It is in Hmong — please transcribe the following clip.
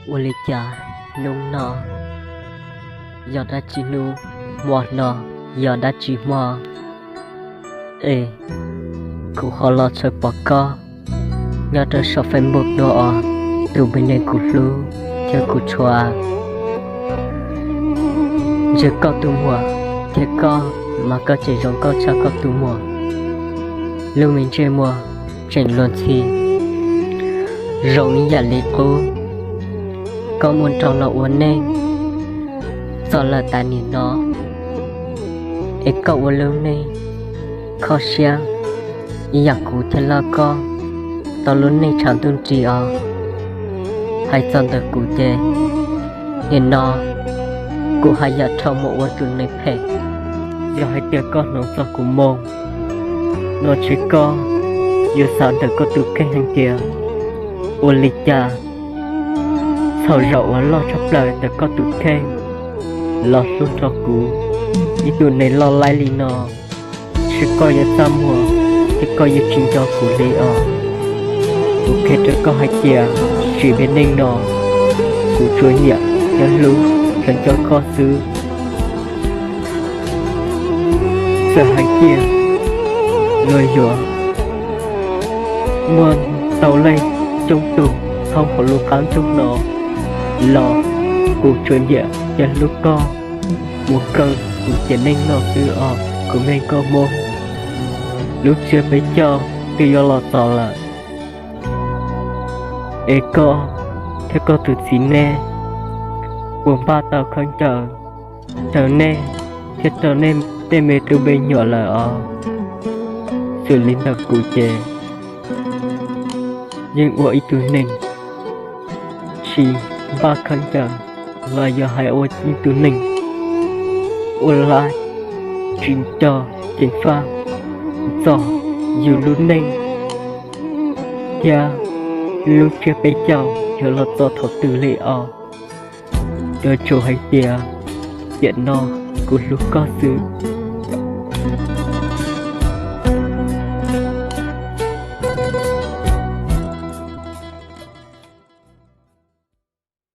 Ua li cas hnub no yog dab tsi hnub, hmo no yog dab tsi hmo, es kuv ho los tshawb pom koj nyob rau saum Facebook no os, tus me neeg kuv hlub thiab kuv tshua. Ntsia koj tus muam thiab koj, mas koj tseem zoo nkauj tshaj koj tus muam. Lub me ntsej muag tseem luag ntxhi zoo ib yam li qub. Koj muaj nraug los ua neej txog lawm tas nim no, es koj ua lub neej kho siab ib yam kuv thiab lawm. Koj tau lub neej tshav ntuj nrig os. Hais txog ntawm kuv ces nim no kuv haj yam rho mus ua tus neeg phem. Yog hais tias koj hnov txog kuv moo no ces koj yuav xav ntawm koj tus kheej hais tias ua li cas txhaum zaum uas loj tshaj plaws ntawm koj tus kheej los hlub nrog kuv ib tug neeg loj laib li no, ces koj yuav txaj muag thiab koj yuav tsis nco kuv li os. Kuv qhia rau koj hais tias tsim me neej no kuv tsuas nyiam thiab hlub kheev coj koj xwb. Txawm hais tias luag yuav muaj tau leej coob tug thoob hauv lub qab ntuj no los kuv tsuas nyiam thiab hlub koj mus kawg kuv tiam neej no xwb os kuv me nkauj Hmoob. Lub tsiab peb caug twb yuav los txog lawm, es koj thiab koj tus txiv nej puas npaj tau khaub ncaws raws nej thiab rau nej tej me tub me nyuam lawm os? Xws li ntawm kuv ces yeej ua ib tug neeg tsis npaj khaub ncaws los yog hais ua ib tug neeg ua laj tsis nco ceev faj txog yus lub neej thiab lub tsiab peb caug yuav los txog thaum twg li os. Yuav tsum hais tias tiam no kuv hlub koj xwb.